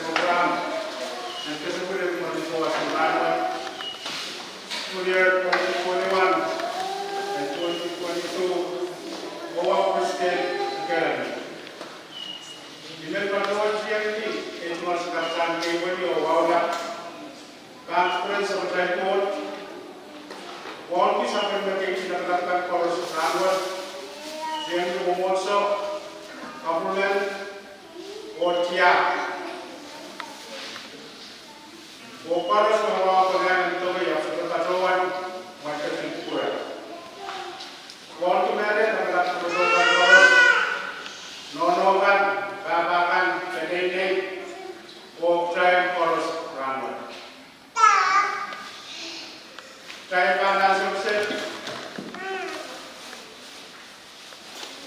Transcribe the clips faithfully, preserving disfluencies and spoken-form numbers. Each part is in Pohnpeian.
Program, and this is what it was for us in Bible. School year twenty twenty-one and twenty twenty-two, Oak Christian Academy. Ni men patohwan tiengki, e mas kapsang kei wani oh waula conference of the board. Wauneki sapwellime kei lapalap kan koaros rahnwet, tiengki mwomwohdiso, government, oh tiahk. Oh koaros me wahu pwehki en doke ia sohte patohwan, mwail ketin kupwure. Wauneki mehlel lapalap patohwan koaros, nohno kan, pahpa kan, peneinei, oh kitail koaros rahnwet. Kitail pahn ansou kiset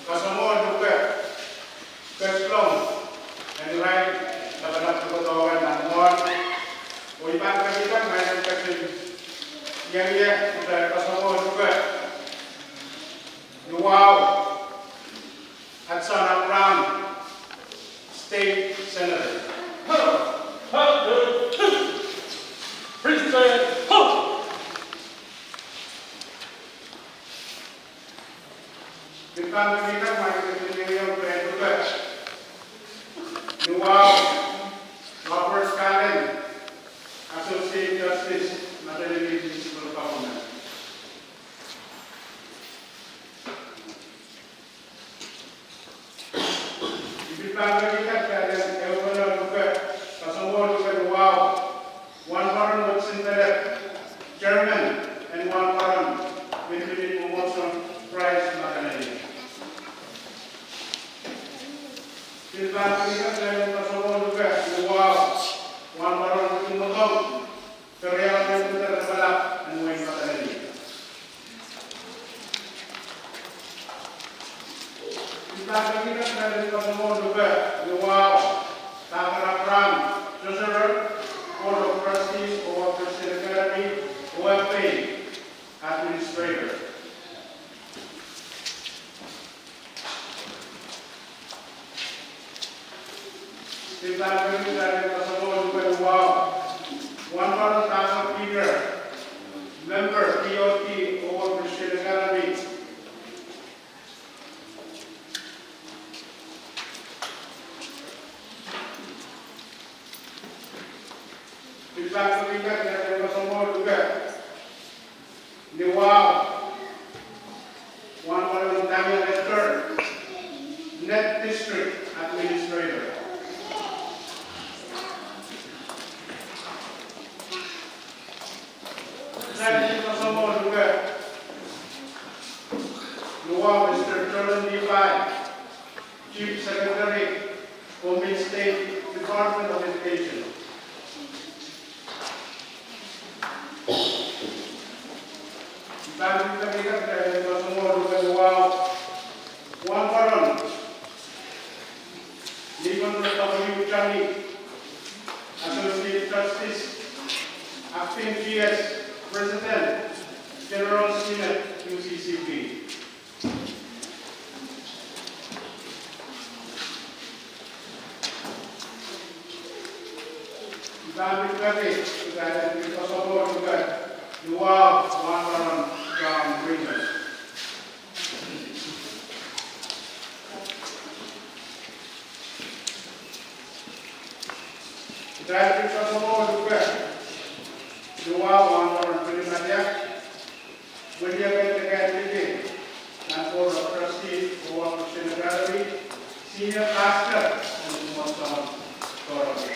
kasamwoh luke, ketilong en irail lapalap patohwan nan mwohn. Oh I pahn kakehlaka ma I en ketin iang ie kitail kasamwoh luke ni wahu Hudson Abraham, State Senator. Present. Pil pahn kakehlaka ma I en ketin iang ie kitail luke ni wahu Robert Kallen, Associate Justice, Madolenihmw Municipal Government. I pil pahn kakehlaka kitail en ehupene luke, kasamwoh luke ni wahu, Wahnpoaron Woodson Philip, Chairman en Wahnpoaron Minipinin Mwomwohdiso en Krais Madolenihmw. Pil pahn kakehlaka kitail en kasamwoh luke ni wahu, Wahnpoaron Ricky Mwadong, Keriaun Deputy Lapalap en Wein Madolenihmw. Pil pahn kakehlaka kitail en kasamwoh luke ni wahu, Doctor Abraham, Treasurer, Board of Trustees, Oak Christian Academy, Oak Bay, Administrator. Pil pahn kakehlaka kitail en kasamwoh luke ni wahu, Wahnpoaron Doctor Peter, Member, P O T, Oak Christian Academy. Pil pahn kakehlaka kitail en kasamwoh luke ni wahu, Wahnpoaron Daniel Edgar, Nett District Administrator. Kitail en kasamwoh luke ni wahu, Mister Jordan Levi, Chief Secretary, Pohnpei State Department of Education. I pahn kakehlaka kitail en kasamwoh luke ni wahu, Wahnpoaron Leeman W. Tonnie, Associate Justice, Acting G S, President, General Synod, U C C P. I pahn pil kakehlaka kitail en kasamwoh luke ni wahu, Wahnpoaron John Remus. Kitail pil kasamwoh luke ni wahu, Wahnpoaron William Adiak, William N. Tekandiki, nan Board of Trustees, Oak Christian Academy, Senior Pastor, en Mwomwohdiso en Doaropwe.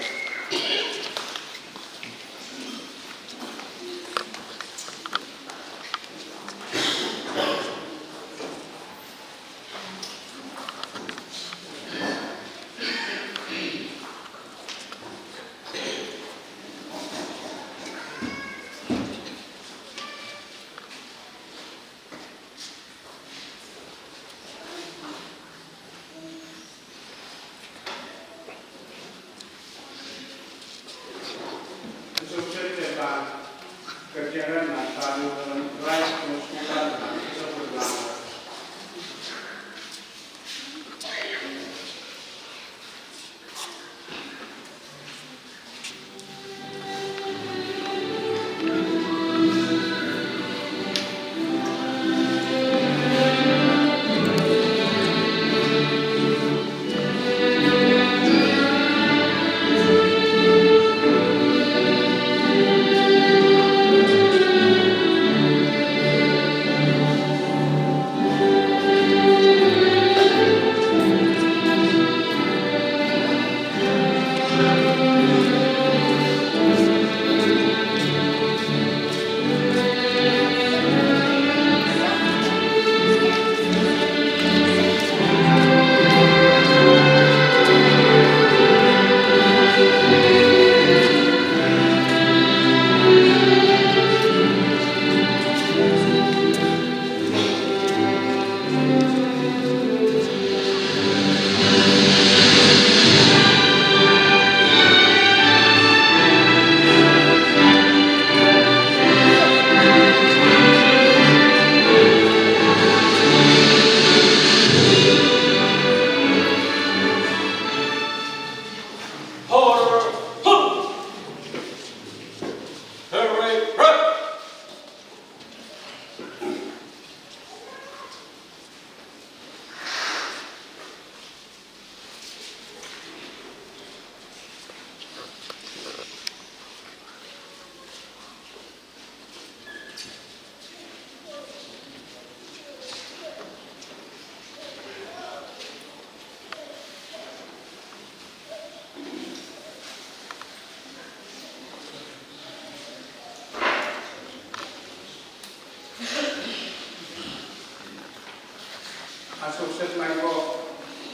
Ansou kiset maing ko,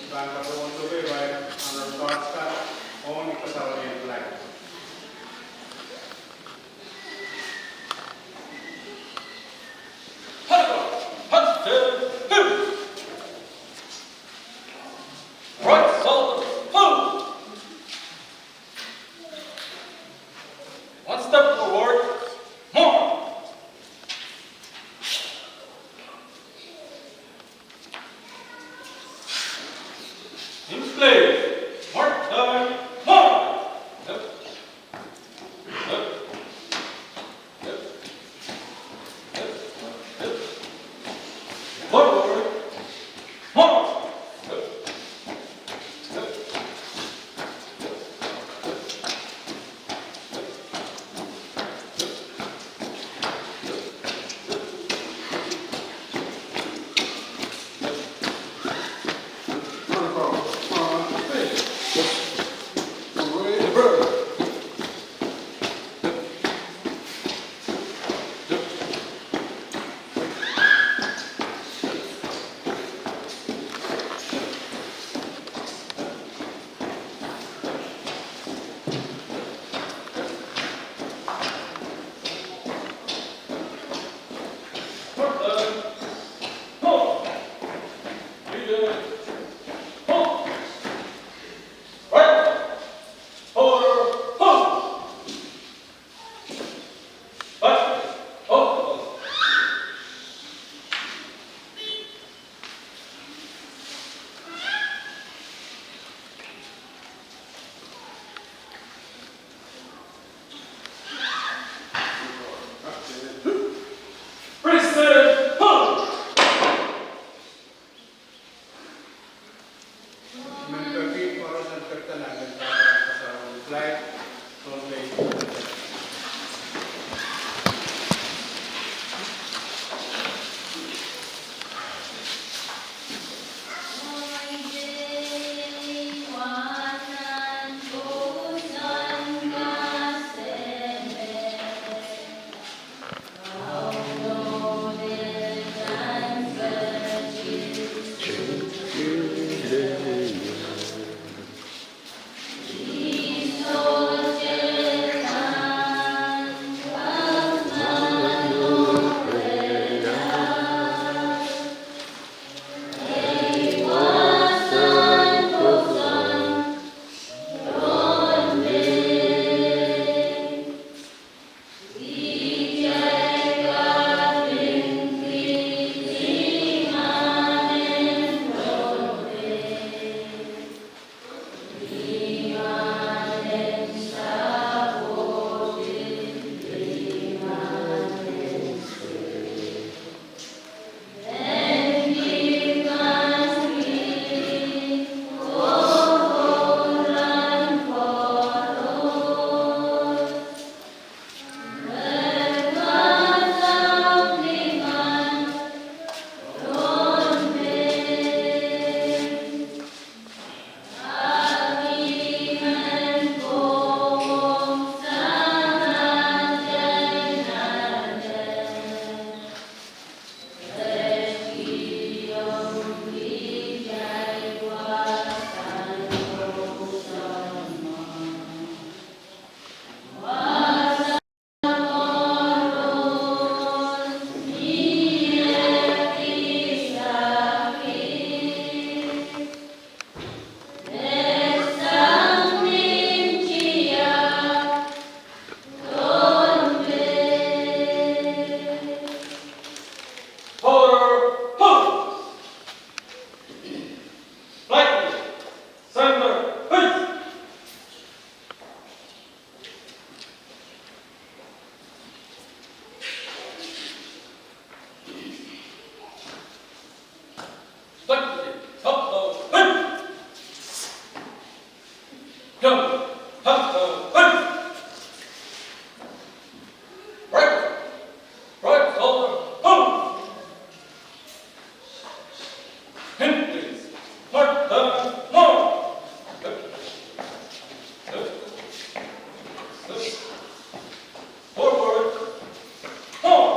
I pahn patohwan doke irail Honour Guards kan ong ni kasarawien flag. Right shoulder, forward. One step forward. More. In place. More time. More. Up. Up. Up. Up. Up. Forward. More. Up. Up. Right, right shoulder, forward. In, please. Left, left, more. Forward. More.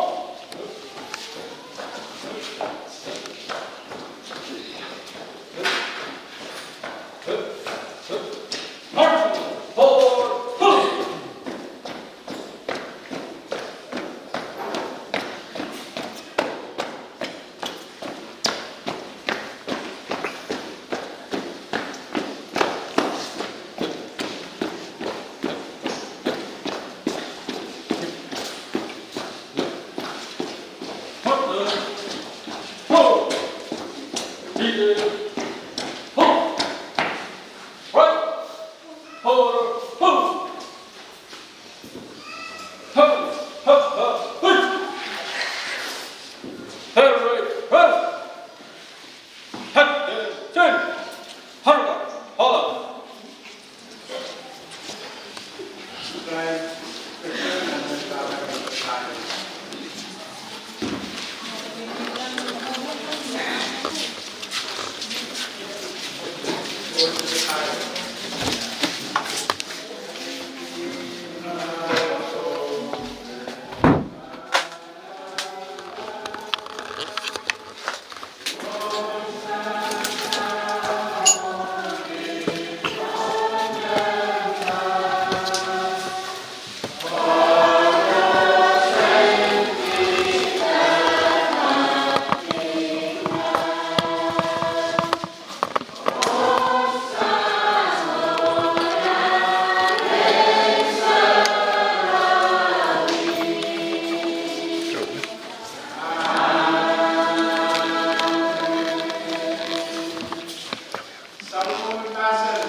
Sapwellimomwi mahsen,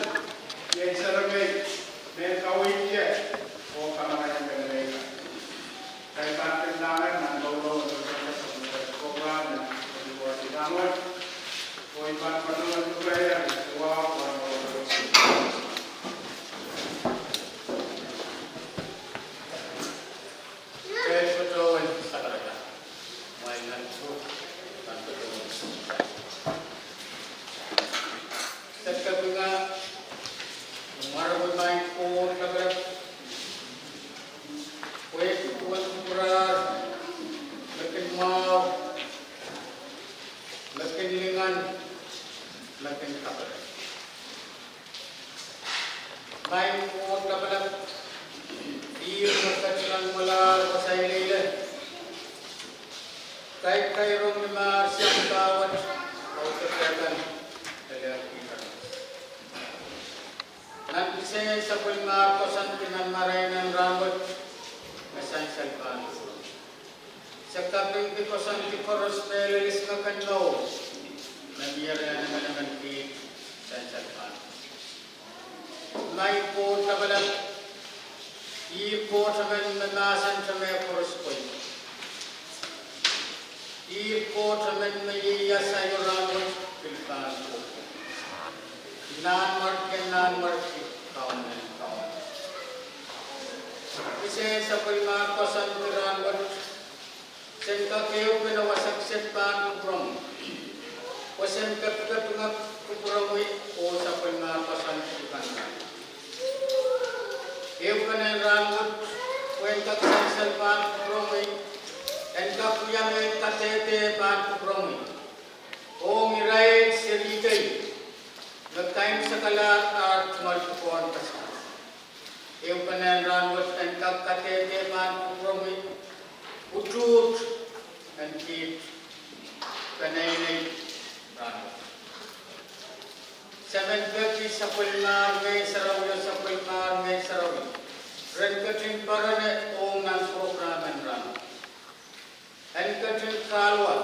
iei seremei, me kaweid ie oh kamakain peneinei kan. Kitail pahn kin lahngan nan mour en program en Olivoti Langwet, oh I pahn patohwan lukehiong wahu en mour en Kitail patohwan sakarada. Mwail nan pwuhk, pahn patohwan sakarada. Sekepinga, mwaromwi maing Koht Lapalap, pwe uwen kupwuramwail me kin mwahu, me kin lingan, me kin kaperen. Maing Koht Lapalap, ihmw me ketin mwalahr wasa ileile, kaikairong ni mar sang pahwet, oh ketin lelehng kitail. Nan kisehn sapwellimomwi koasoandi nan marain en rahnwet, me sansal pahn. Se kapingki koasoandi koaros me lel isingek en mour, me mie rehn emenemen kiht sansal pahn. Maing Koht Lapalap, ih Koht emen me mahsente mehkoaros pwei. Ih Koht emen me ieias aio, rahnwet, pil pahn ko. Nanmwarki en nanmwarki, Kaun en kaun. Kisehn sapwellimomwi koasoandi rahnwet, sen kak ehupene wasa kiset pahn kupwuromwi. Pwe sen kepikepingek kupwuromwi oh sapwellimomwi koasoandi kan. Ehupene en rahnwet, pwe en kak sansal pahn kupwuromwi, en kak wia mehn kadehde pahn kupwuromwi. Ong irail seri kei, me kaimwisekala ar tumwal pwukoahn kasaras. Ehupene en rahnwet en kak kadehde pahn kupwuromwi, utuht en kiht peneinei rahnwet. Se men peki sapwellimomwi Ngehn Sarawi, sapwellimomwi Ngehn Sarawi, ren ketin poarene ong nan program en rahnwet. En ketin kahluwa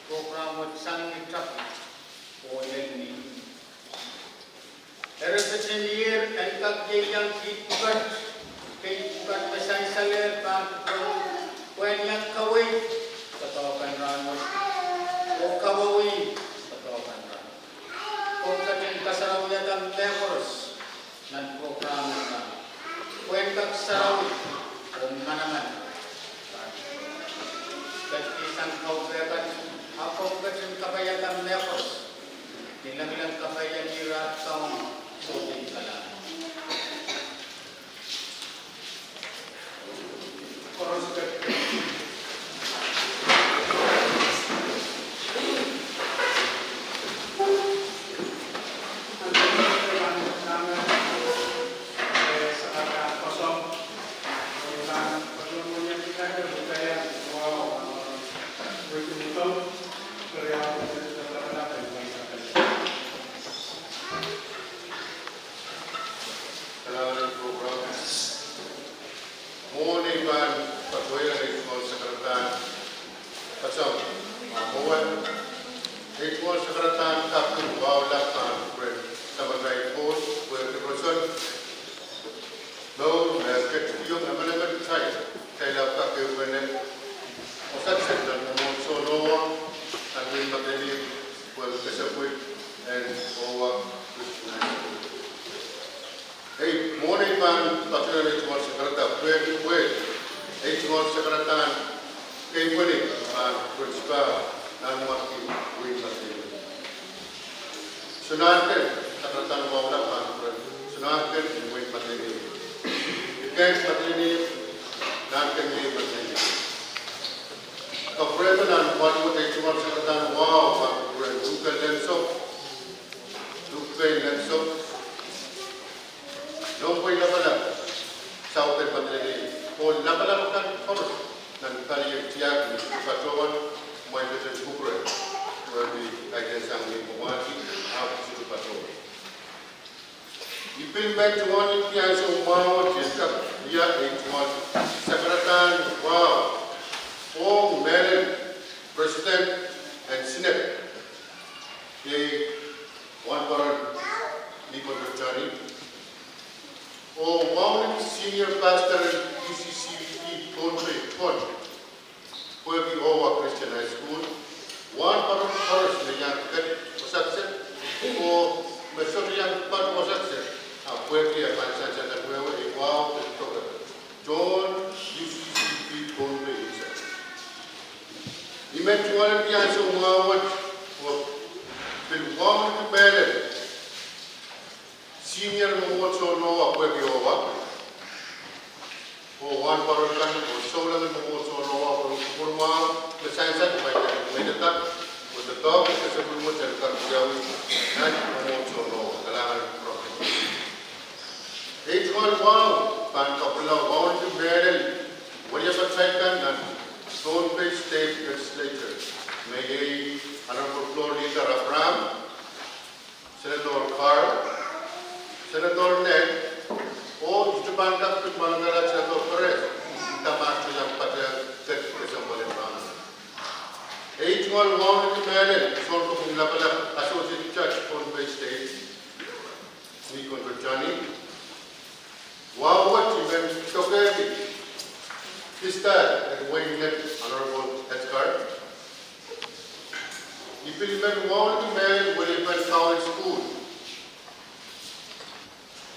program wet sang ni tapi oh lel ni. Eri ketin ier en kak ieiang kiht pwukat, kiht pwukat me sansalehr pahn kupwuromwi, pwe en iang kaweid doadoahk en rahnwet, oh kawauwih doadoahk en rahnwet. Komw ketin kasarawiada mehkoaros nan program en rahnwet, pwe en kak sarawi oh manaman. Ketin sang kaun pwukat, a komw ketin kapaiada mehkoaros, ni lengileng kapai en irail Kaun, sohte kalahngan. Kesempwal en Ohwa Christian High School. Ei mwohn ei pahn patohwan ei tungoal sakarada pwehki pwe ei tungoal sakaradahn keimwsehlahn principal nan mwarki wein Madolenihmw. Soangen sakaradahn wahula pahn kupwuren soangen wein Madolenihmw. Kehn Madolenihmw, nan kehn wein Madolenihmw. Kapwurehda nan mwarki wet ei tungoal sakaradahn wahu pahn kupwuren Luke Lensok, Luke Lensok, Noumw Pei Lapalap, Southern Madolenihmw, oh lapalap kan koaros nan palien tiahk me patohwan, mwein ketin kupwure, pwehki kaidehn sang ni pwamwahti, ahpw sohte patohwan. I pil men tungoal ni ansou mwahu wet en kak wia ei tungoal sakaradahn wahu ong mehlel President en Senate, iei Wahnpoaron Nikon Rejani, oh wauneki Senior Pastor en U C C B Pohnpei Pwon, pwehki Ohwa Christian High School, wahnpoaron koaros me iang ket wosakse, oh me sohte iang ket wosakse, ahpw pwehki e pahn sansal wehwe ei wahu ket tohto, tohn U C C B Pohnpei. I men tungoal ni ansou mwahu wet, oh pil wauneki mehlel Senior Mwomwohdiso en Ohwa pwehki Ohwa, oh wahnpoaron kan oh souleng en Mwomwohdiso en Ohwa pwehki kupwurmwahu me sansal, mwein kat, mwein kat, oh doadoahk kesempwal wet en kak wiawi nan Mwomwohdiso en Ohwa, kalahngan en kupwur. Ei tungoal wahu pahn kapwurala wauneki mehlel weliepatail kan nan Pohnpei State Legislature, me iei Honorable Floor Leader Abraham, Senator Carl, Senator Ned, oh sohte pahn kak pil mwahnakala Senator Perez, dahme e iang patehng ket kesempwal en rahn. Ei tungoal wauneki mehlel Sounkopwung Lapalap Associate Judge Pohnpei State, Nikon Rejani. Wahu wet I men dokehki Sister en wehin Ned, Honorable Edgar. I pil men wauneki mehlel weliepen Cowan School,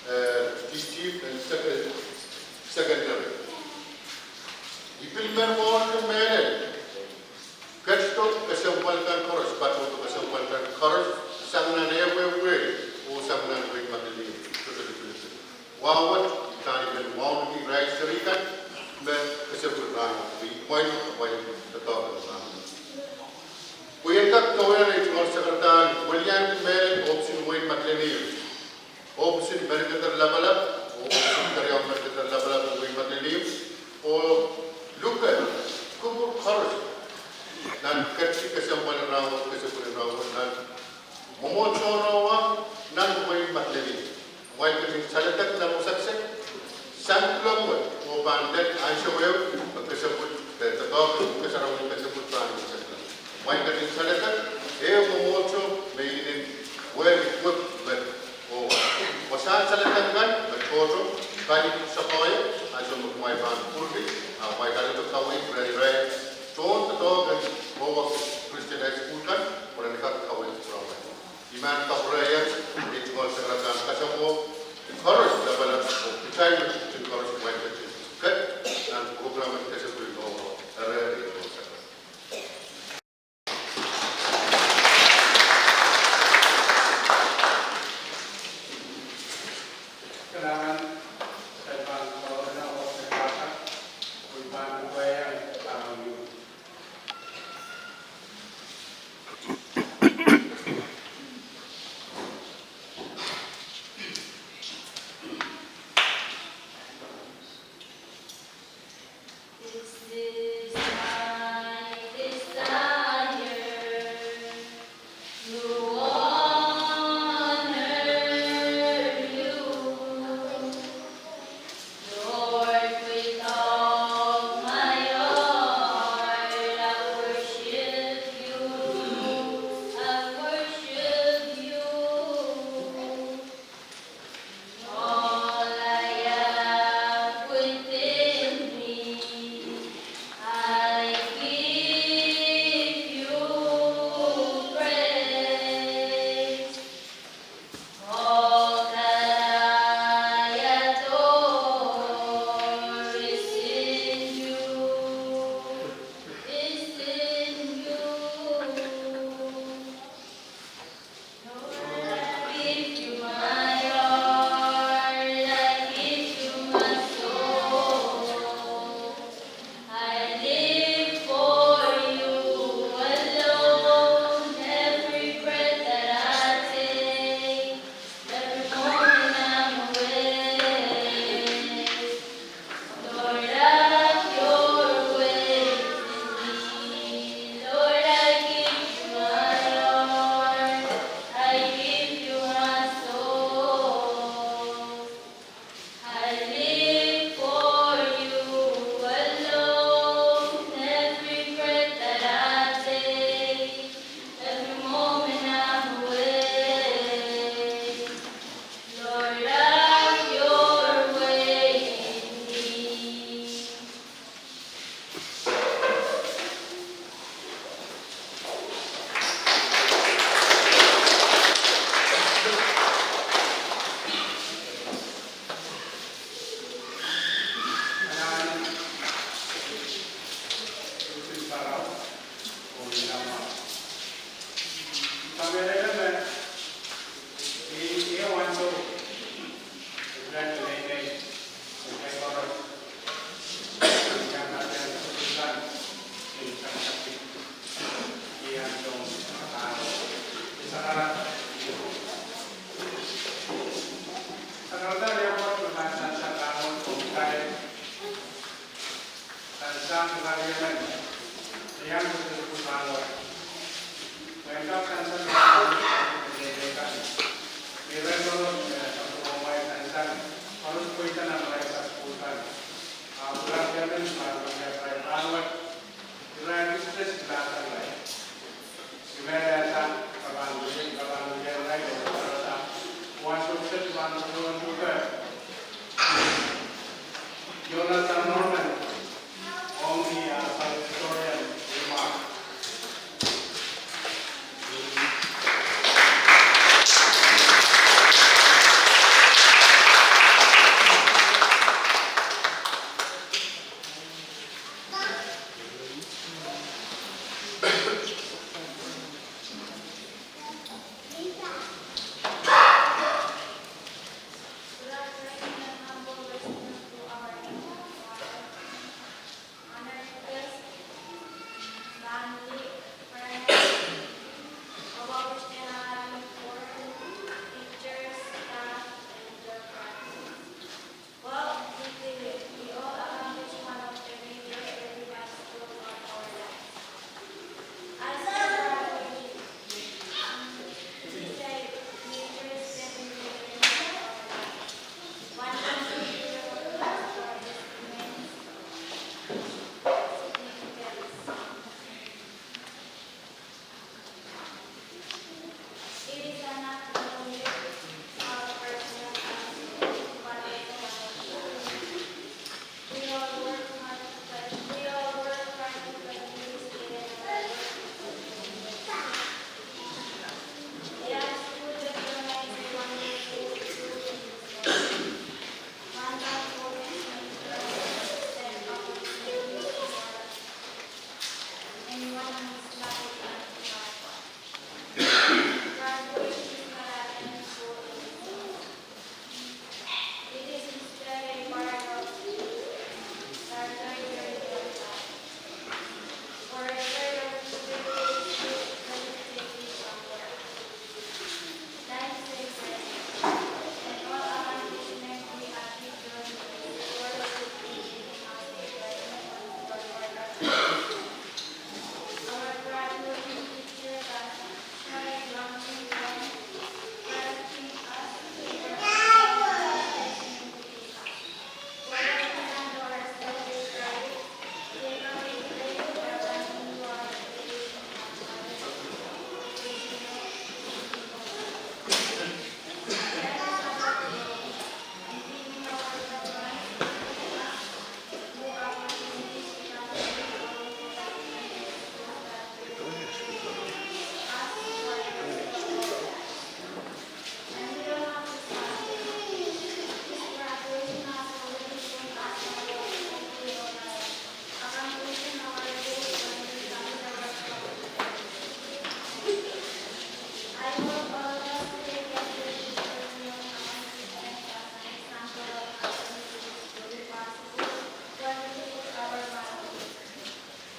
eh, T T and Second-, Secondary. I pil men wauneki mehlel ketido kesempwal kan koaros, patohdo kesempwal kan koaros, sang nan ehuehu wehi oh sang nan wehin Madolenihmw, sohte lipilipil. Wahu wet I pahn men wauneki irail seri kan me kesempwal rahn wet, me I pwain, pwain doadoahk en rahn wet. Pwe en kak kauwehla ei tungoal sakaradahn weliandi mehlel ohpis en wehin Madolenihmw, ohpis en Menikeder Lapalap, oh ohpis en Keriau Menikeder Lapalap en wehin Madolenihmw, oh luke kupwur koaros nan ketdi kesempwal en rahn wet, kesempwal en rahn wet nan Mwomwohdiso en Ohwa nan wehin Madolenihmw. Kumwail ketin saledek nan wosakse, sang kuloak wet oh pahn lel ansou ehu me kesempwal, eh, doadoahk en Ngehn Sarawi kesempwal pahn wia. Kumwail ketin saledek, eh, mwomwohdiso me inenen well equipped me, oh, wasahn saledek kan me tohto, pali sakoaia, ansou me kumwail pahn pwurki, ah, kumwail kaledek kaweid rehn irail tohn doadoahk en Ohwa Christian High School kan, pwe ren kak kaweid rehrail. I men kapwurehiong ei tungoal sakaradahn kasamwo koaros lapalap oh kitail me ketin koaros, kumwail ketin ket nan program en kesempwal en Ohwa, eri, eri, eri. Sakarada riapwoat me pahn sansal rahnwet ong kair, sansal riemen, rian kosonned pwuhk rahnwet. Mwein kak sansal rahnwet, me leilei kan. Ire koaros me pahn pwuromwail sansal, koaros pweida nan irail sasukuhl kan. Ahpw irail riemen pahn pwuromwail rahnwet. Irail business kilahsang irail. Simen esa, kapan wili, kapan wili irail, esa. Wahn sohte pahn sohte. Jonathan Norman, ong ni valedictorian remark. Good afternoon and humble respect to our honored guests, family, friends, our Christian Academy board, teachers, staff, and dear friends. Well, we believe we all accomplish one of the major every milestone of our lives. As for graduation, it is a major step in the journey of our lives. One can simply recognize for its immense significance. It is an acknowledgement of personal achievement, but also one of we all work hard to, we all work hard to continue scaling our work. Yes, we recognize the wonderful school in this world. One that always makes us step up and make it more, and one whose life is not. Graduation is not an end goal in itself. It is instead a part of our journey of life. Wherever your future takes you, let it take you somewhere. Life is a journey, and all accomplishment we achieve during this course should be giving us a judgment on what our life is. Our graduating teacher has shared one thing, correcting us in our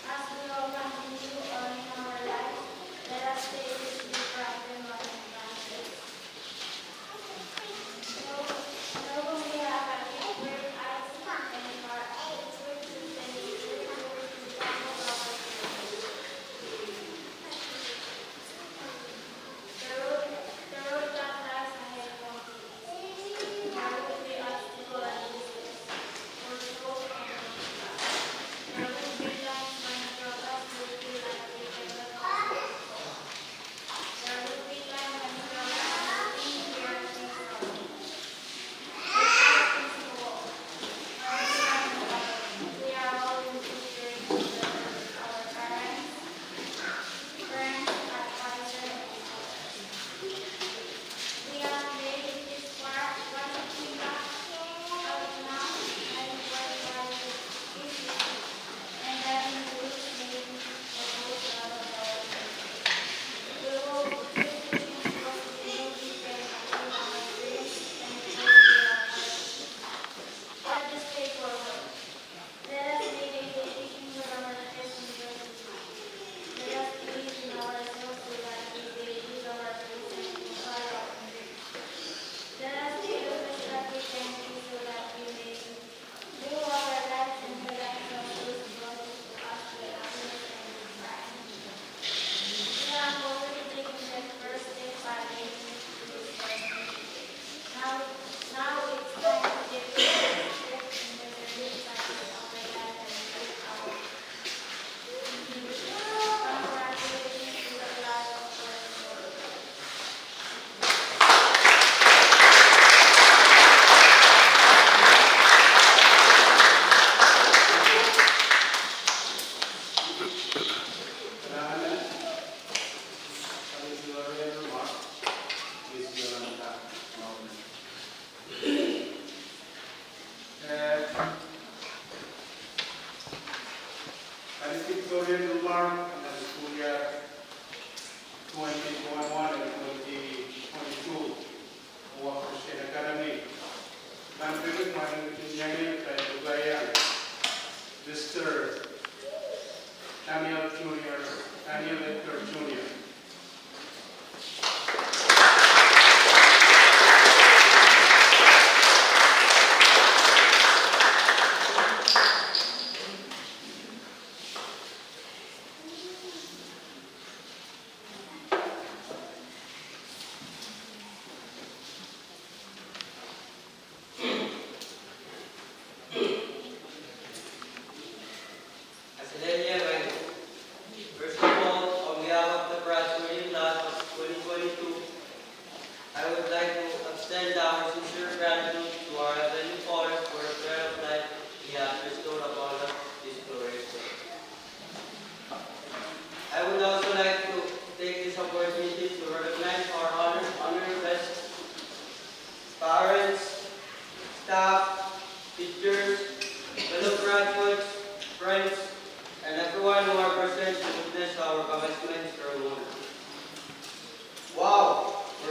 As we all continue on in our lives, let us take this gift from the Lord and thank you.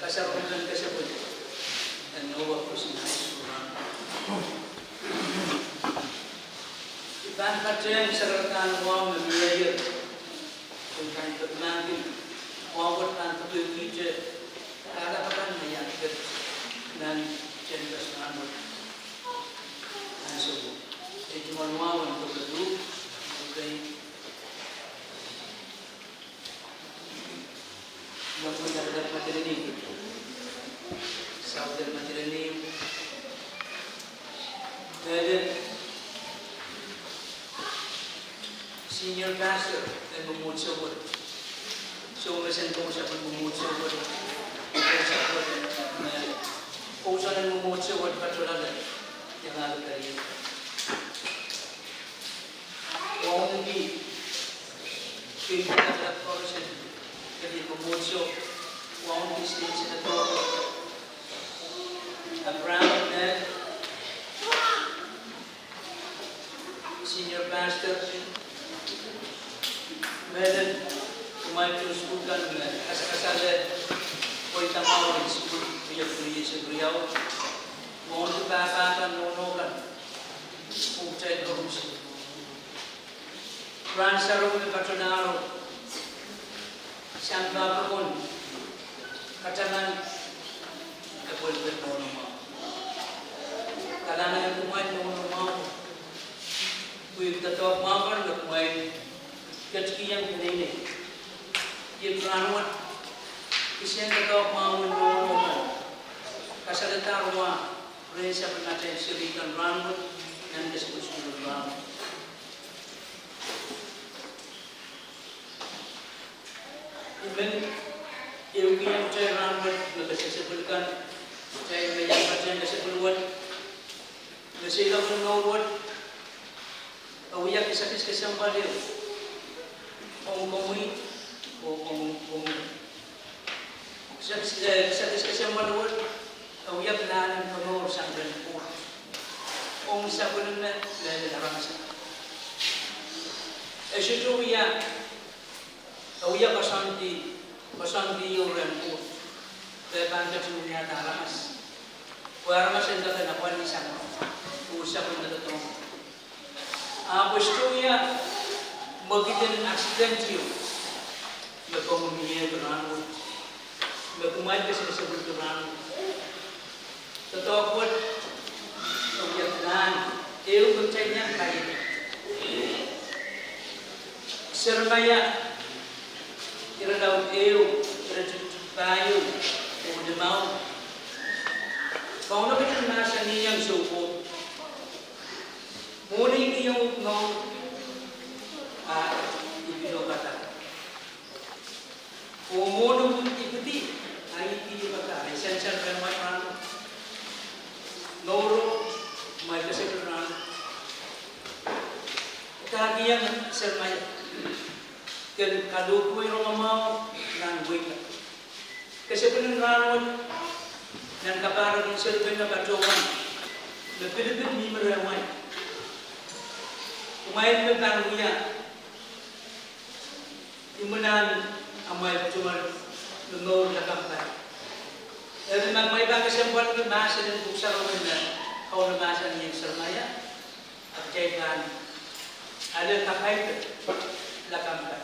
kasarawien kesempwal en nohno kosonned suwed. I pahn patehng sarawi kan wahu me mie ie. Soun kan pek mahkpen, wahu wet pahn pekihkihte, kalapw kan me iang pek nan tehnpas rahnwet. Ansou, e tungoal wahu en pekihki, okay. Lopwun laplap madirenih, southern madirenih, elen senior pastor en mwomwohdiso wet, soumesen kousoan mwomwohdiso wet, kousoan en mwomwohdiso wet patohlahng, iangahki pali. Wauneki, pil laplap koaros en pali mwomwohdiso, Foundation Secretary, Abraham Ned, Senior Pastor, mehlel kumwail tohn sukuhl kan me kasakasale pweida mwahu en sukuhl riekpwiliese riau, mwohn pahpa kan, nohno kan, oh kitail koaros. Rahn Sarawio me patohlahro, sampah pokon kataman, epwelpel nohno mwahu. Kalahngan kumwail nohno mwahu, pwe doadoahk mwahu kan me kumwail ketikihong peneinei. Ien rahnwet, kisehn doadoahk mwahu en nohno kan kasalehdahr wa rehn sapwellimatail seri kan rahnwet nan kesepesukuhl en rahnwet. I men ehukihong kitail rahnwet me kesepwel kan, kitail me iang patehng kesepwel wet, me seiloak en mour wet, e wia kisakis kesempwal ehu ong komwi oh ong, ong komwi. Kisakis, eh, kisakis kesempwal wet e wia pilahn en komour sang rehn Koht ong sapwellime lel aramas. E sohte wia, e wia koasoandi, koasoandi ehu rehn Koht, pwe e pahn ketin wiahda aramas, pwe aramas en kak apwalih sang, oh sapwellime doadoahk. Ahpw e sohte wia mwekid en accident ehu me komwi mihmi ie rahnwet, me kumwail kesakis pwulki rahnwet. Doadoahk wet e wia pilahn ehu me kitail iang kaiet. Seremaia, irelaud ehu, iretikitik pahieu oh limau, Kauno ketin mahsanihong soukohp, mwohn I kihong uhk mour, a I pil uhk adahr. Oh mwohn I ipwidi, a I pil uhk adahr. E sansal rehmwail rahnwet, mouro, kumwail kesepwel rahnwet. Dahkihong Seremaia, ken kalohpwuwei rongamwahu nan wehi. Kesepwelen rahnwet, nan kapahrek en seri pen me patohwan, me pilipil mihmi rehmwail. Kumwail me pahn wia imwilahn amwail tungoal me mour lakapw kan. Eri ma kumwail pahn kesempwalki mahsen en Pwuhk Sarawi me Kauno mahsanihong Seremaia, a kitail pahn ale kakairada lakapw kan.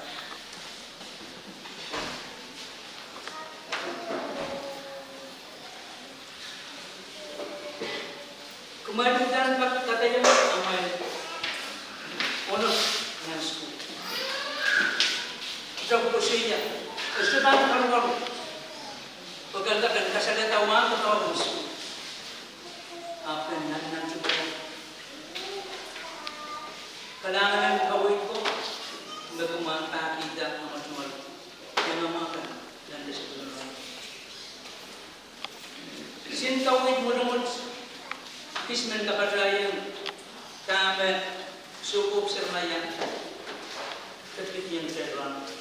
Kumwail uhdahn kak kadahiong amwail onop nan sukuhl. Kitail koasoia, e sohte pahn karukaru, pwe ke kak en kasalehda wahn doadoahk en sukuhl, ahpw ken nan nan sukuhl. Kalahngan en kaweid ko me kumwail pahkihda amwail tungoal, iangahki nan keseplun rahnwet. Sin kaweid mwotomwot, kis men kapataiong dahme soukohp Seremaia ketikihong kitail rahnwet.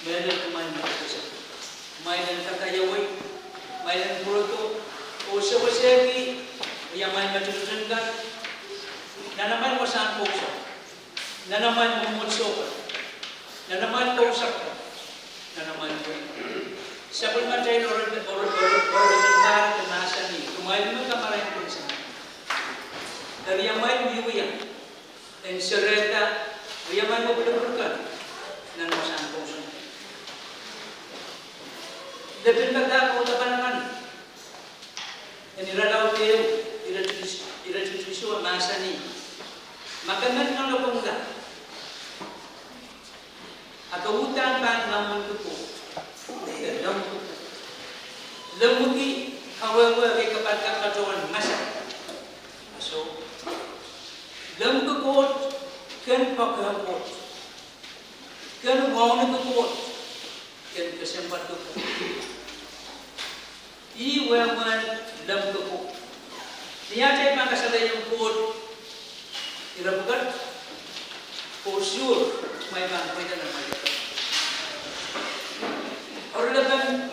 Mehlel kumwail me kesepwel, kumwail en kadaiawei, kumwail en pwurodo oh sewesehki riamwail me tikitik kan, nan amwail wasahn kousoan, nan amwail mwomwohdiso kan, nan amwail kousoan kan, nan amwail wehi. Sapwellimatail oaralap, oaralap, oaralap, oaralap en kahrehda mahsanih, kumwail me kamarain pwuhk sang, eri amwail wiewia en serehda riamwail me pwulopwul kan nan wasahn kousoan. Lepin padahk oh dapan kan en irelaud ehu, iretikitik, iretikitik isuh mahsanih, ma ke men nanlopongla, a ke uhdahn pahn nanmwarki Koht, ke lemmwiki Koht. Lemmwiki kawehwe kei kapakap patohwan masak. A soh, lemmwiki Koht, ken poakehng Koht, ken wauneki Koht, ken kesempwalki Koht. Ih wehwehn lemmwiki Koht. Ni atail pahn kasalehiong Koht ire pwukat, Koht suwed, kumwail pahn pweida nan amwail oaralap.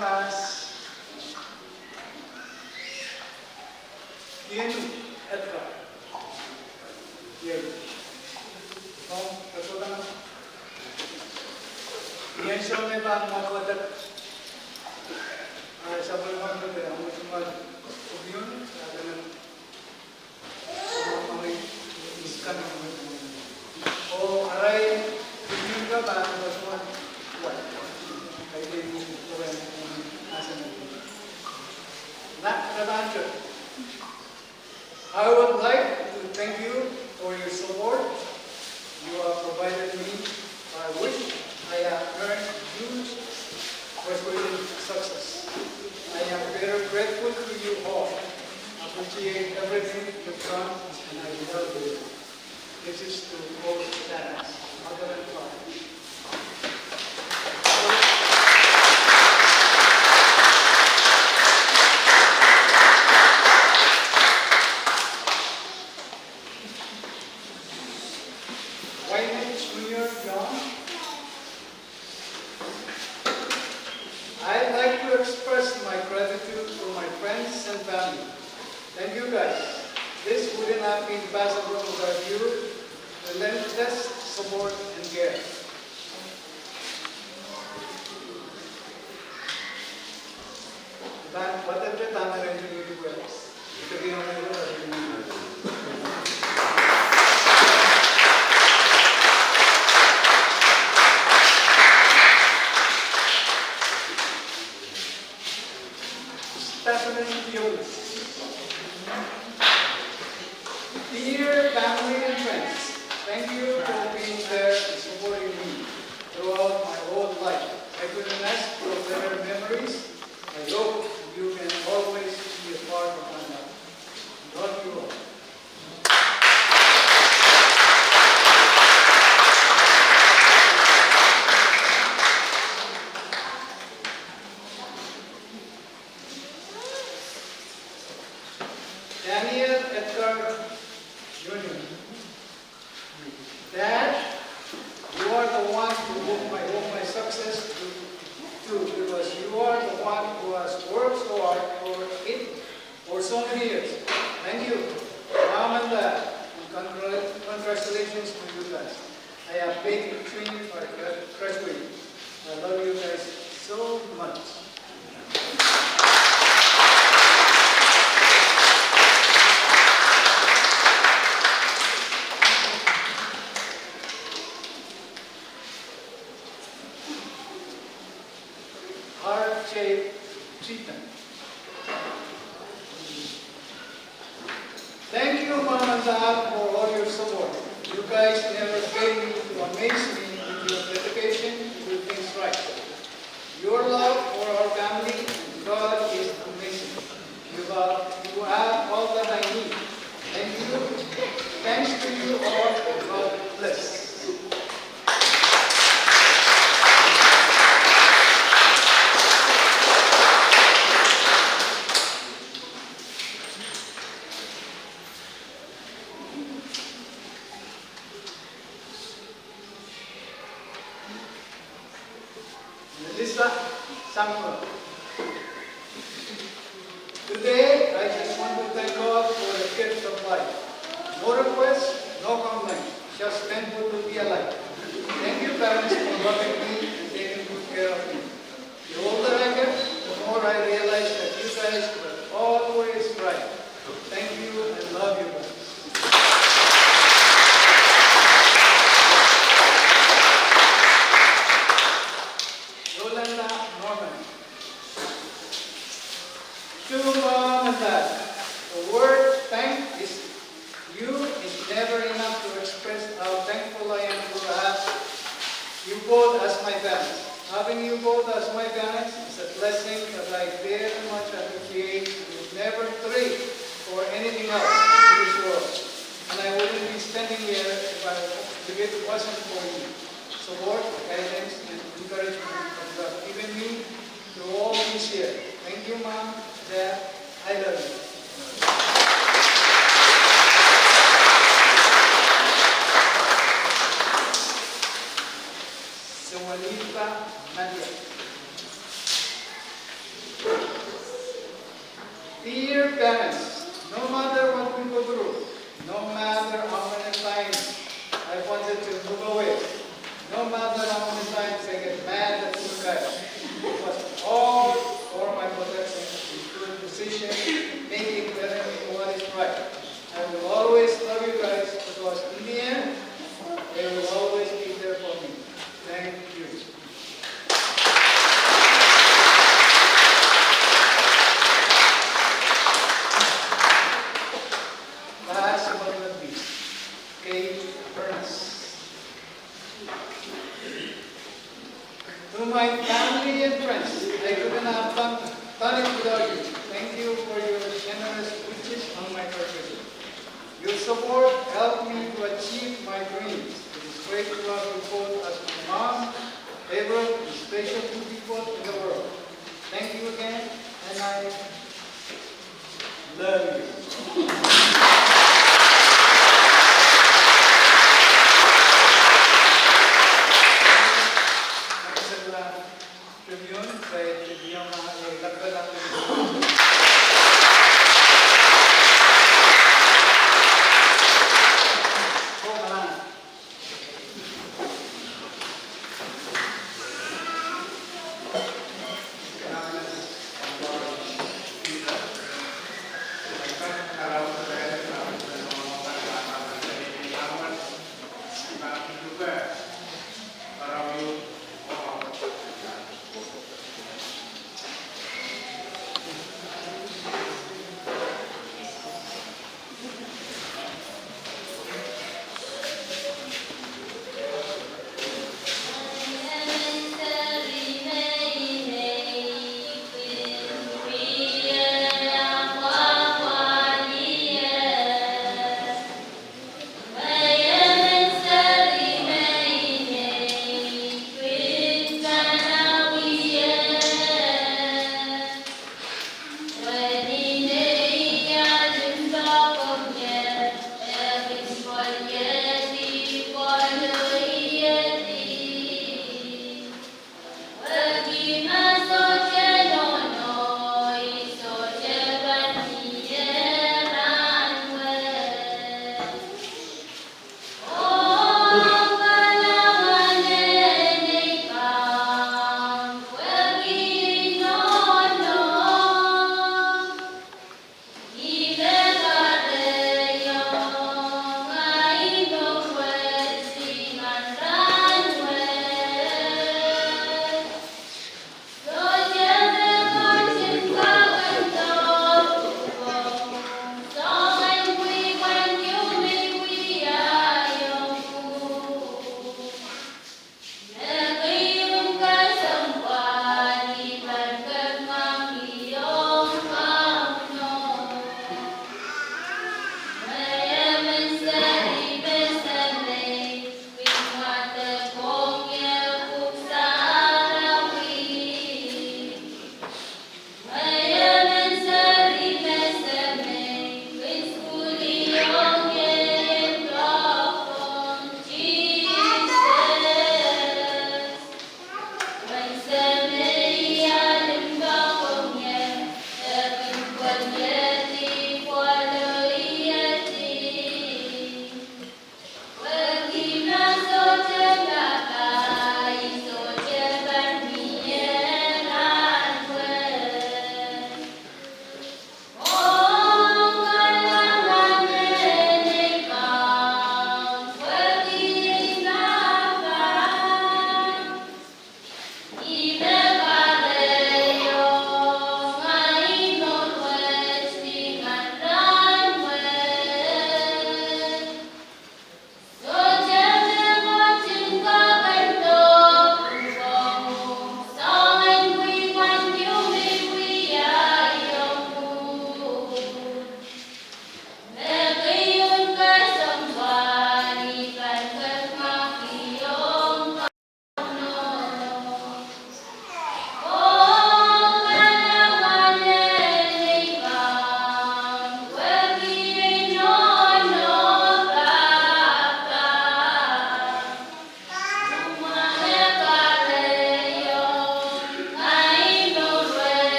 Thomas, Ian Edgar. Ian. Oh, that's what I'm. Ian Shone pahn wadawad. Ah, sapwellimomwi, omw mwomwohdiso, Ian, ah, I would like to thank you for your support. You have provided me by which I have earned huge Presbyterian success. I am very grateful to you all. Appreciate everything you've done, and I love you. This is to all that has. Mother and Father. Wayne Junior Young. I'd like to express my gratitude for my friends and family. Thank you, guys. This wouldn't have been possible without your relentless support and care. Dear family and friends, thank you for being there and supporting me throughout my whole life. I couldn't ask for better memories. I hope you can always be a part of my life. Love you all. Daniel Edgar Junior, Dad, you are the one who owe my, owe my success to, to, because you are the one who has worked so hard for it for so many years. Thank you, Mom and Dad, and congrat-, congratulations to you guys. I have faith in you by gra-, graduating. I love you guys so much. R J Cheatham. Thank you, Mom and Dad, for all your support. You guys never fail to amaze me with your dedication to do things right. Your love for our family and God is amazing. You have, you have all that I need. Thank you. Thanks to you all. God bless. Melissa Samuel. Today, I just want to thank God for the gift of life. No request, no complaint. Just thankful to be alive. Thank you, parents, for loving me and taking good care of me. The older I get, the more I realize that you guys were always right. Thank you and love you guys. Yolanda Norman. To Mom and Dad, the word thank is you is never enough to express how thankful I am to have you both as my parents. Having you both as my parents is a blessing that I very much appreciate and would never trade for anything else in this world. And I wouldn't be standing here if I, if it wasn't for you. Support, guidance, and encouragement that you have given me through all these years. Thank you, Mom, Dad. I love you. Sewalika Nadia. Dear parents, no matter what we go through, no matter how many times I wanted to move away, no matter how many times I get mad at you guys, it was all for my protection and good decision making, telling me what is right. I will always love you guys because in the end, they will always be there for me. Thank you. Last but not least, Kate Ernest. To my family and friends, I couldn't have done, done it without you. Thank you for your generous wishes on my birthday. Your support helped me to achieve my dreams. It is great to have you both as my mom, favorite, and special two people in the world. Thank you again, and I love you. Tribune, saya Tribune, eh, Doctor Doctor. Oh, malang.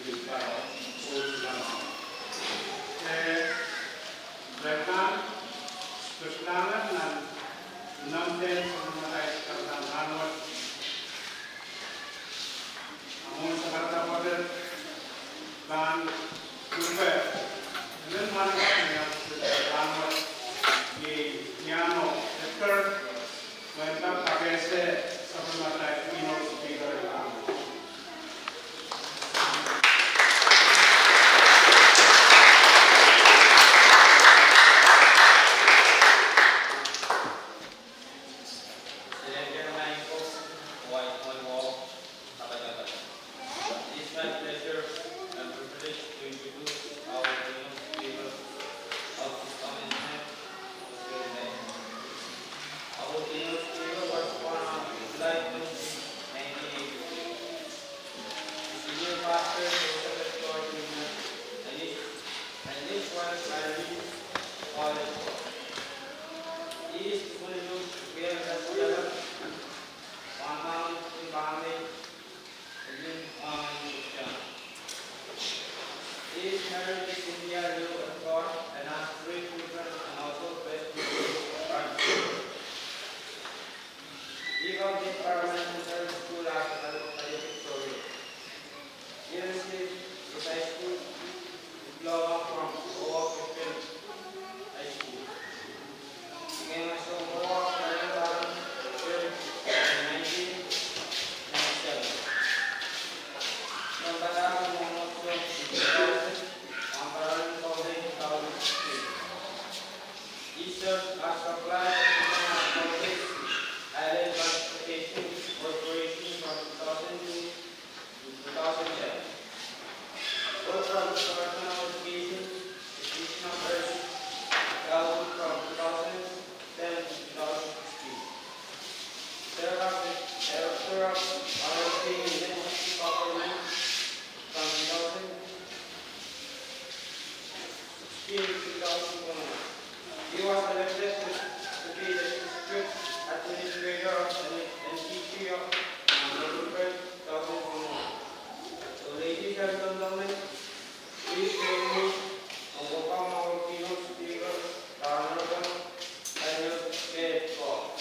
Eh, Rekman, Krishnangan nan Namden Samatail Sardan Ranwet. Among Sakarada Board pahn lupe, elen manaman Ranwet, iei Piano Edgar, mwein pahn kapehse sapwellimatail keynote speaker en Ranwet. It is my pleasure and privilege to introduce our keynote speaker of this commencement, Mister Ray. Our keynote speaker was born on July twenty, nineteen eighty-six. Senior pastor, Joseph F. George Junior, and his, and his wife, Irene College. He is Honolulu Real Estate Developer, Wanmang in Bombay, He is married to Cynthia Liu Edgar and has three children and also first grandchildren. He completed Paramount Central School as a valedictorian. He received his high school diploma from Oahu Christian High School. He came as a Oahu Paramount Central in nineteen ninety-seven. He came back as a Oahu Paramount Central in two thousand, and Paramount College in two thousand sixteen. He served as supply technician at Northeast Island Transportation Corporation from two thousand two to two thousand ten. Worked from professional education, education of early childhood from two thousand ten to two thousand sixteen. Served as the director of R and D in University Government from two thousand sixteen to two thousand twenty-one. He was elected to, to be the district administrator of the N T T of, uh, November two thousand twenty-one. So, ladies and gentlemen, please join me in welcoming our keynote speaker, the Honorable Daniel K. Paul.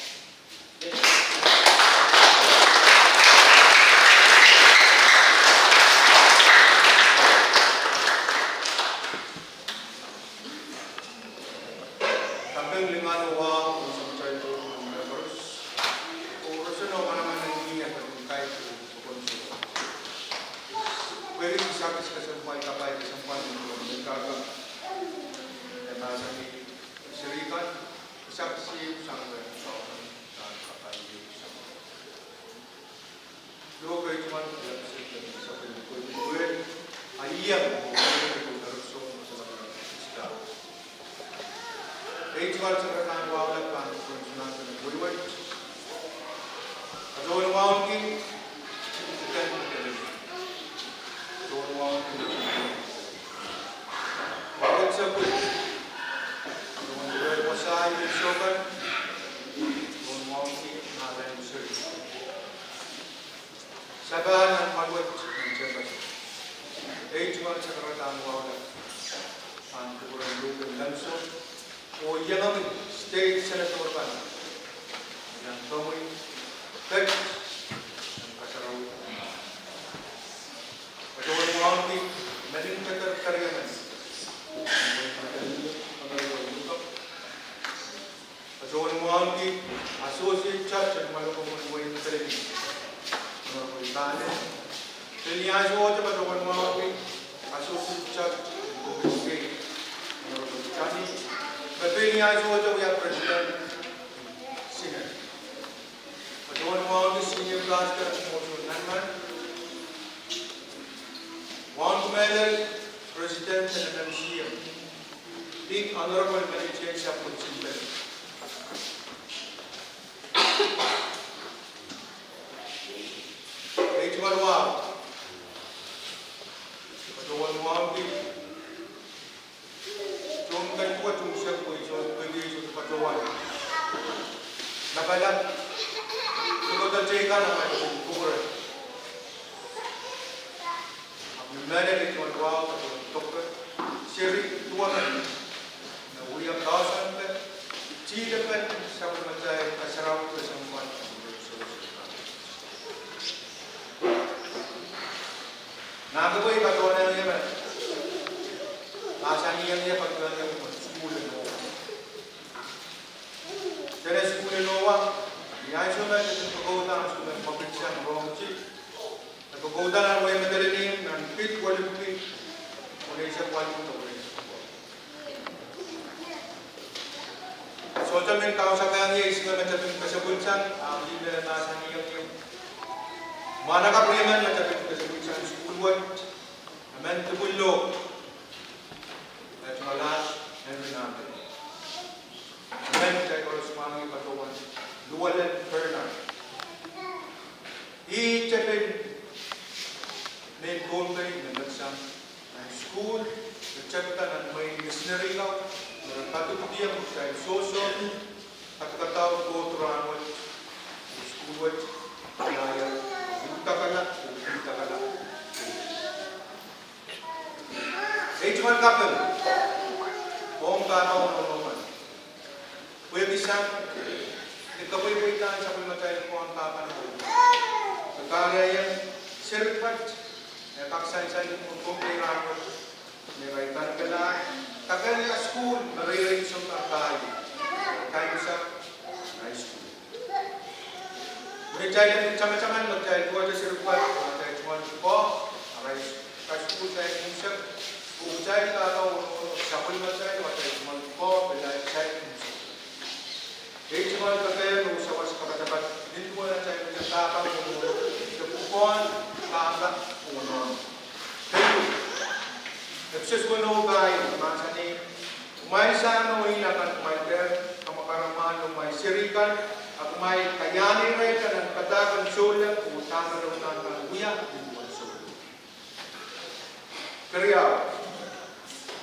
Kaping lingan oh wahu ong Samatail Koht, members, oh roson oh manaman en Ngehn en Kaiping, oh konso. Pwehki kisakis kesempwal, kapai kesempwal, me kaka, e mahsanih, seri kan, kisakis ieu sang rehn Kauno, nan kapai ieu sang. Lokaia tungoal, ei tungoal sakaradahn wahu lap pahn kupwuren Samatail Koht, wehwehki, patohwan wauneki, patohwan wauneki, patohwan wauneki, sapahl nan mwahl wet nan tehnpas. Ei tungoal sakaradahn wahu lap pahn kupwuren Luke Lemso, oh iangahki State Senator kan, nan komwi, pet, nan kasarawi. Patohwan wauneki, Melinda Kariaman, Honorable Luke. Patohwan wauneki, Associate Judge en Malokohn Wein Peleni, Honorable Pale. Pil ni ansou te patohwan wauneki, Associate Judge en Pohnpei, Honorable Tani. Me pil ni ansou te wia President Senate. Patohwan wauneki Senior Pastor Mosul Nanman. Wauneki mehlel President en M M C M, Honorable Mary Jane Sapwellimen. Ei tungoal wahu. Patohwan wauneki. Tohn ketiket, unsek, pwe I sohte, pwe I sohte patohwan lapalap. Sohte teikan amwail kupwure. Mehlel ei tungoal wahu, ei tungoal tohpe, seri duwehte me wia poahsoan pwe, tilepen sapwellimatail kasarawi kesempwal. Nan kepwe I patohwan iang ie me, mahsanih iang ie patohwan iang ie me sukuhl en Nohwa. Dene sukuhl en Nohwa, ni ansou me e pil kokouda, ansou me e pil sang rong ti, e kokouda nan wehi Madolenihmw nan pid welipwiki weneisek waluh de weneisek waluh. Sohte men kausakahng ie ihs me e pil kesepwilsang, ahpw ih me mahsanihong ie, mwahnakapw riemen me e pil kesepwilsang sukuhl wet, emen dipwillohk, e tungoal Henry Nahmpe. Emen kitail koaros mwahngih patohwan Llewellyn Bernard. Ih tepin mehn Pohnpei me menseng nan sukuhl, me tepda nan mwehin misineri ko, me re padikihdiong kitail sohsohte, kadkadau Koht rahnwet, sukuhl wet, ieiang, udakala, udakala. Ei tungoal kaping ong pahpa oh nohno kan, pwehki sang ni kapwepweidahn sapwellimatail pwukoahn pahpa oh nohno, me kahrehiong seri pwukat me kak sansal ni Pohnpei rahnwet, me irail pahn kala, kak en kasukuhl me reirei sounpar pahieu, kaimwisekala high school. Eri kitail en tamataman me kitail duwehte seri pwukat, atail tungoal pwukoa, arail kasukuhl saik unsek, oh kitail pahpa oh nohno, sapwellimatail, atail tungoal pwukoa, pil saik unsek. Ei tungoal kepehd oh sawas kapatapat nin duwen atail pahpa oh nohno, de pwukoahn pahpa oh nohno. Ei, episode weneu pahieu mahsanih, kumwail sang oh ih akan kumwail dehr kamwakamwahwihala kumwail seri kan, a kumwail kaiahne irail kan nan padahk en souleng, oh dahme re uhdahn pahn wia nin duwen souleng. Keriau,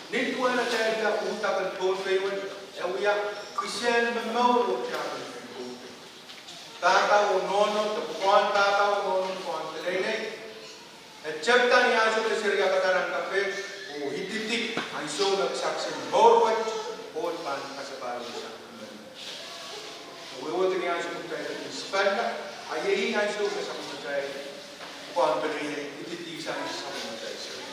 nin duwen atail wia uhdahn Pohnpei wet, e wia kisehn me mour oh tiahk en Pohnpei. Pahpa oh nohno, de pwukoahn pahpa oh nohno, pwukoahn peneinei, e tepda ni ansou me seri akada nan kapehd, oh ididi ansou me kisakis en mour wet, oh pahn kasapahl sang. E wehwehki ni ansou me kitail sipalla, a iei ansou me sapwellimatail pwukoahn peneinei ididi sang sapwellimatail seri.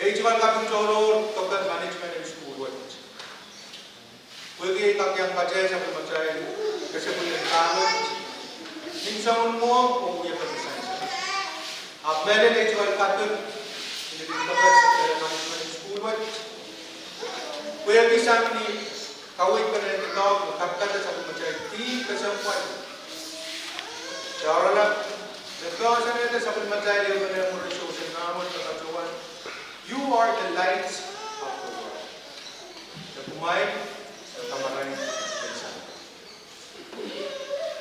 Ei tungoal kaping tohrohr, doadoahk management en sukuhl wet. Pwehki ei kak iang patehng sapwellimatail kesepwil en pahpa wet, nin soangen mwohmw oh wiepen sansal. Ahpw mehlel ei tungoal kaping, ni pil doadoahk management en sukuhl wet, pwehki sang ni kaweid pene doadoahk me kapikada sapwellimatail dihp kesempwal, de oaralap, me poahsoanehda sapwellimatail ehu pene mwurin sousen rahnwet me patohwan, You are the light of the world. De kumwail, de kamarain en sampah.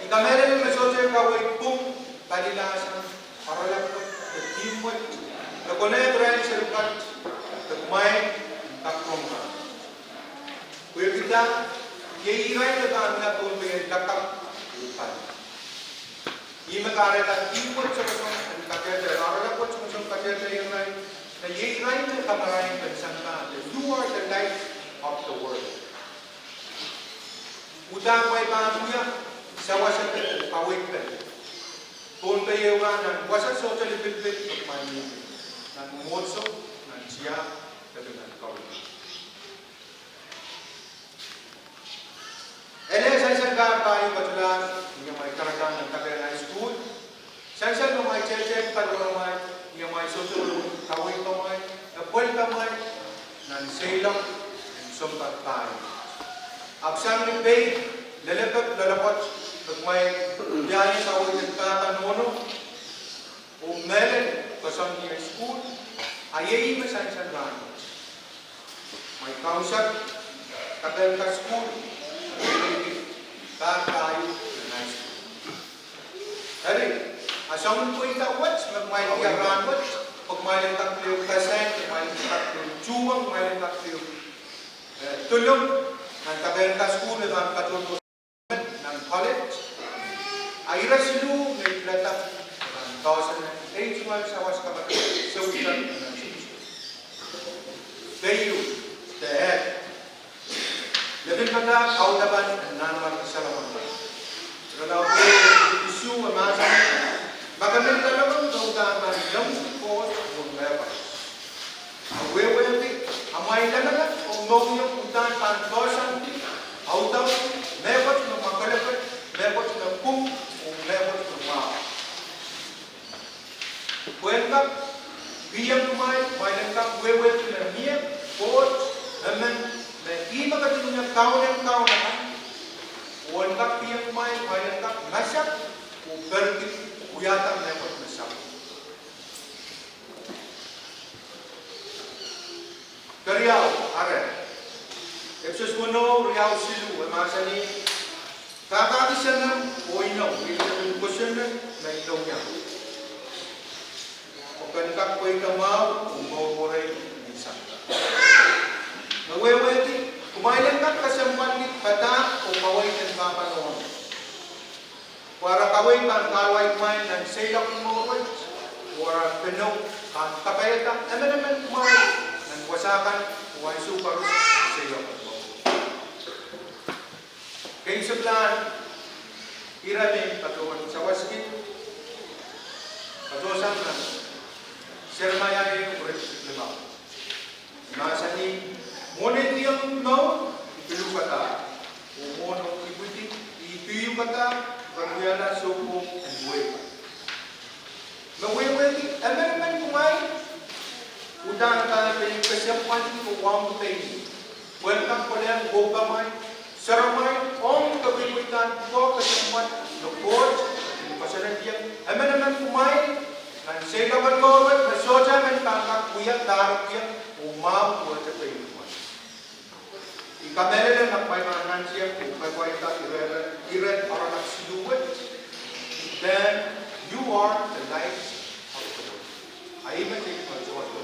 I kamehlele me sohte kaweid pwung, palilasan, oaralap wet, de dihp wet, me konehng irail seri pwukat, de kumwail, de kamarain. Pwehki dah, iei irail me pahn wia Pohnpei en lakapw oh pali. Ih me kahrehda dihp wet songosong en kadehde, oaralap wet songosong kadehde irail, me iei irail me kamarain en sampah, you are the light of the world. Uhdahn kumwail pahn wia, sawasepe, kaweid pene. Pohnpei ehu rahn nan wasa sohte lipilipil me kumwail mihmi, nan mwomwohdiso, nan tiahk, de pil nan kaweid. Ele sansal pahr pahieu patohlahng ni amwail karakar nan Dakaen High School. Sansal me kumwail tehtehn paliwaramwail, ni amwail sohte kaweid pamwail, de pwehl pamwail, nan seiloak en sounpar pahieu. Ahpw sang ni pein lelepek loalopwoat me kumwail wiahiong kaweid en pahpa nohno, oh mehlel koasoandi en sukuhl, a iei me sansal rahnwet. Kumwail kaunsak, Dakaen Kasukuhl, pahr pahieu en high school. Eri, a soangen pweida wet me kumwail wia rahnwet, pwe kumwail en kak pil ehu kasain, kumwail en kak pil ehu tuhwong, kumwail en kak pil ehu, eh, dolung, nan Dakaen Kasukuhl me pahn katohdo nan college. A ire siluh me I pilada me pahn poahsoan, ei Sawas kamadipw, sohte nan sohte. Keieu, de ed. Lepin padahk audepen en Nanmwarki Solomon. Irelaud ehu, isuh, e mahsanih: Ma ke men lelokong, ke uhdahn pahn lemmwiki Koht oh mehkot. Wehwehki, amwail lamalam oh mohngiong uhdahn pahn dohsang, audaudki mehkot me mwakelekel, mehkot me pwung, oh mehkot me mwahu. Pwe en kak kihong kumwail, kumwail en kak wehwehki me mie Koht emen, me ih me ketin wia Kaun en kaun akan, oh en kak kihong kumwail, kumwail en kak masak oh perki wiahda mehkot me sapwung. Keriau, are, Episos weneu, riau siluh, e mahsanih: Kakahki semen oh inou, ih lepin kosonned me inou iang, oh ken kak pweida mwahu oh mour rehn me sang. Me wehwehki, kumwail en kak kesempwalki padahk oh kaweid en pahpa nohno. Pwe ara kaweid pahn kahluwa kumwail nan seiloak en mour wet, oh ara penou pahn kapaiada emenemen kumwail nan wasa kan oh ansou koaros nan seiloak en mour. Keimwseklahn ire me patohwan sawaski, patohsang nan Seremaia ehu, ire limau. Mahsanih: Mwohn ei kihong mour, I pil uhk padahk, oh mwohn ei ipwidi, I kihong padahk, I pahn wiahla soukohp en wehi. Me wehwehki, emenemen kumwail uhdahn pahn pein kesempwalki oh wauneki pein ih, pwe en kak kolehng weupeimwail, soaramwail, ong kepwipwidahn pwukoa kesempwal me Koht kin koasoanehdiong emenemen kumwail nan seiloak en mour wet, me sohte men pahn kak wia kahrekiong oh mwahu duwehte pein kumwail. I kamehlele me kumwail pahn nantihong oh kapwaiada ire, ire oaralap siluh wet: Then you are the light of the world. Ahi me kitail pahn sohte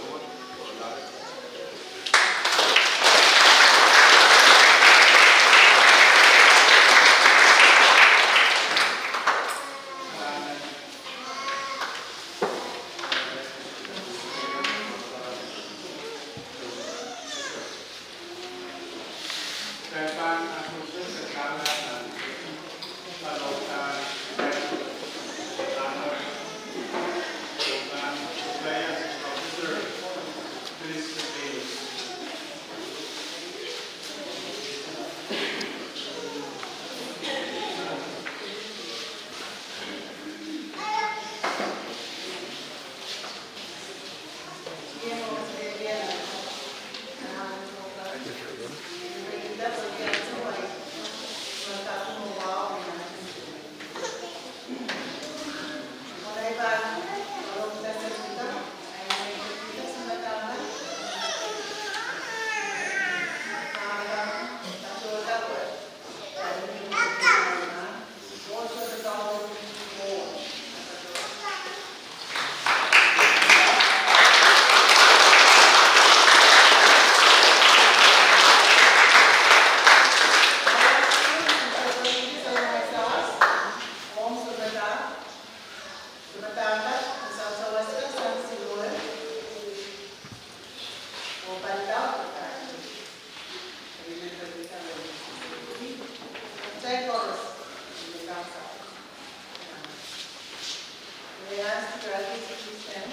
May I ask the graduates to please stand?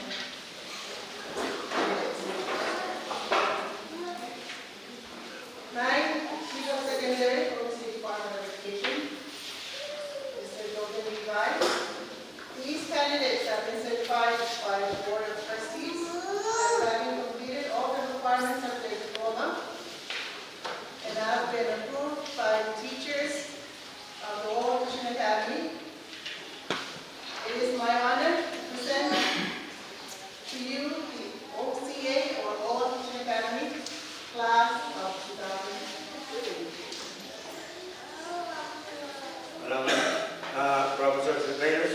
Nine, Chief of Secondary, Oglek State Department of Education, Mister Jordan Levi. These candidates have been certified by the Board of Trustees as having completed all the requirements of their diploma and have been approved by the teachers of the Oral Vision Academy. It is my honor to present to you the O C A, or Oral Vision Academy, class of two thousand fifteen. Kalahngan, ah, Professor Silvanus,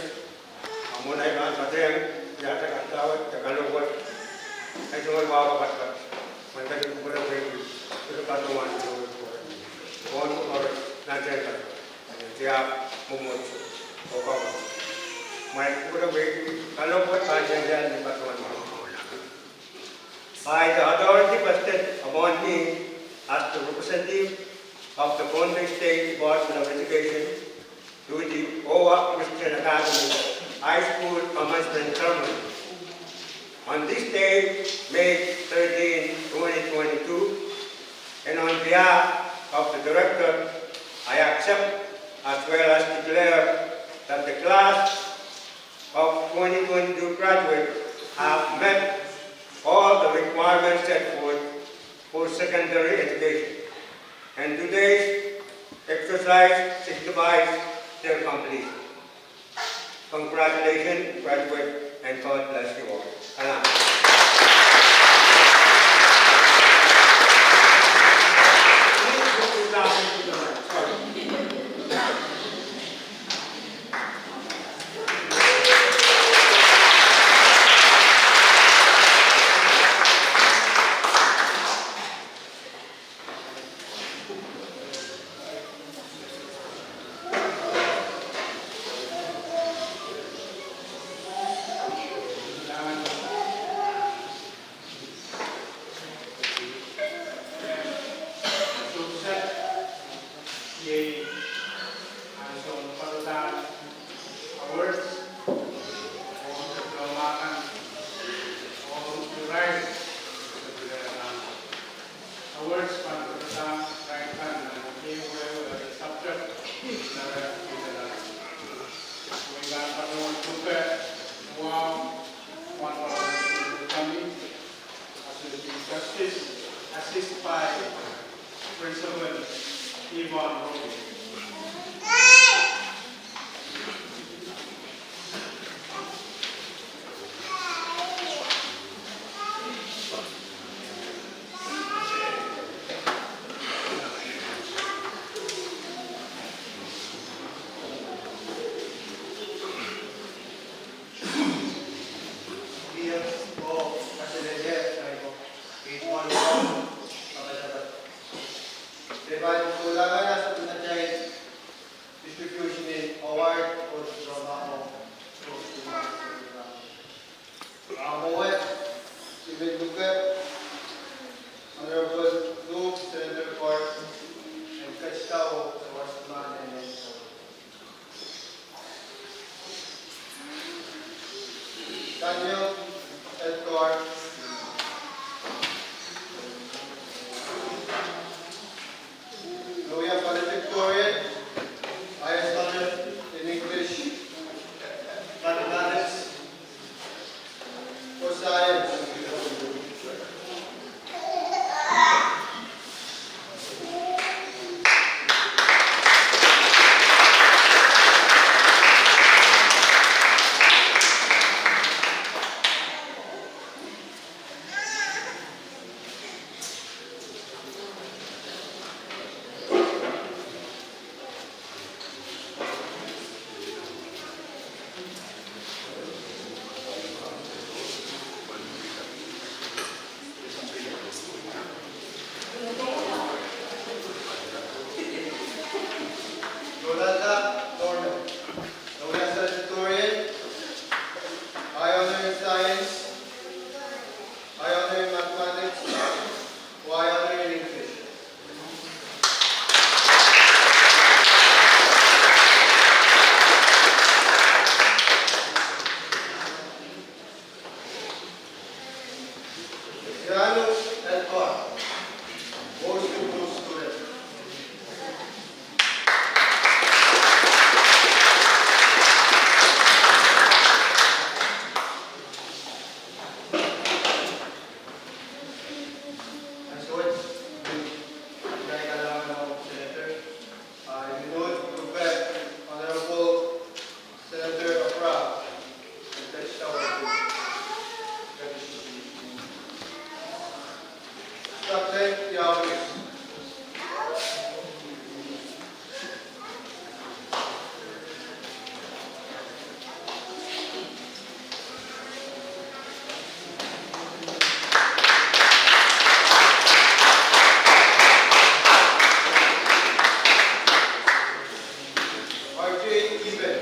ah, mwohn ei pahn patehng, ia te kadawe, te kalohk wet, ei tungoal wahu pahn patpat, mwein kitail pahn pwurehng, pwurehng patohwan, pwurehng, pwurehng, pwurehng, pwurehng, By the authority vested upon me as the representative of the Pohnpei State Department of Education to the Owa Christian Academy High School commencement ceremony on this day, May thirteen, twenty twenty-two, and on behalf of the director, I accept as well as declare that the class of twenty twenty-two graduates have met all the requirements set forth for secondary education, and today's exercise signifies their completion. Congratulations, graduates, and God bless you all. Salam. Iei ansou me pahn awards, oh diploma kan, oh irail, awards pahn pahn irail kan nan ehu ehu subject nan irail. Wehi kan pahn wahn luke, wow, one thousand coming. Associate Justice, assisted by Principal Yvonne Rowe. Distribution en award oh diploma oh certificate. Ahmw wet, Stephen Luke, Honorable Luke, Senator Court, en ketikihong sawas manaman en Daniel Edgar, Loia valedictorian, highest honor in English, mathematics, oh science. Yolanda Norman, Loia valedictorian, high honor in science, high honor in mathematics, oh high honor in English. Janus Edgar, most improved student. Ansou wet, I men kalahngan ong Senator, ah, I men uhd luke Honorable Senator Abra, en ketikihong sawas manaman. R J Given.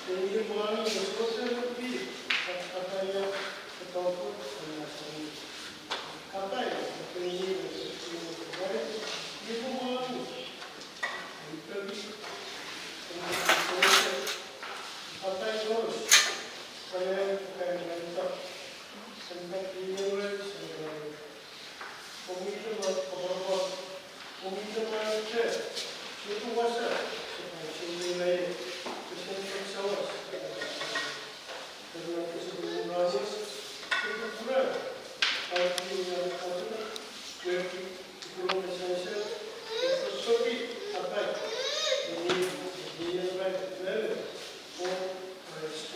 Pein mwahngih me sohte pid, a kapai, a doadoahk, a nasani. Kapai, pein mwahngih me sohte pid, a kapai, pein mwahngih. Kapai koaros, kapai koaros, kapai koaros, kapai koaros. Komwi Tamana koapworopwor, komwi Tamana te, sohte wasa, se pahn sohte ngehi, se pahn sawas, se pahn sawas. Kemehla kesiluh rahnwet, se pahn pwurala, audlin nan audlin, wehwehki, kupwuromwi sansal, se pahn sohte kapai, ni, ni kapai, lele, oh, Christ,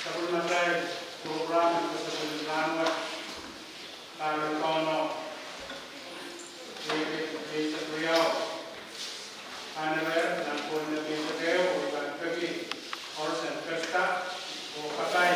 Sapwellimatail program en kosonned en rahnwet, Kahlong, Iei, iei Sakriau. Pahn ire nan kohla me keieu, oh pahn peki koaros en pesta, oh kapai.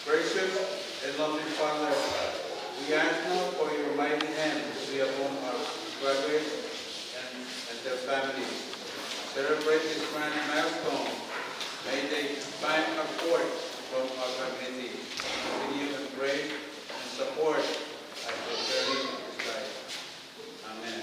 Gracious and loving Father, we ask now for your mighty hand to be upon our graduates and, and their families. Celebrate this grand milestone. May they find comfort from our community, continue in grace and support as they journey through this life. Amen.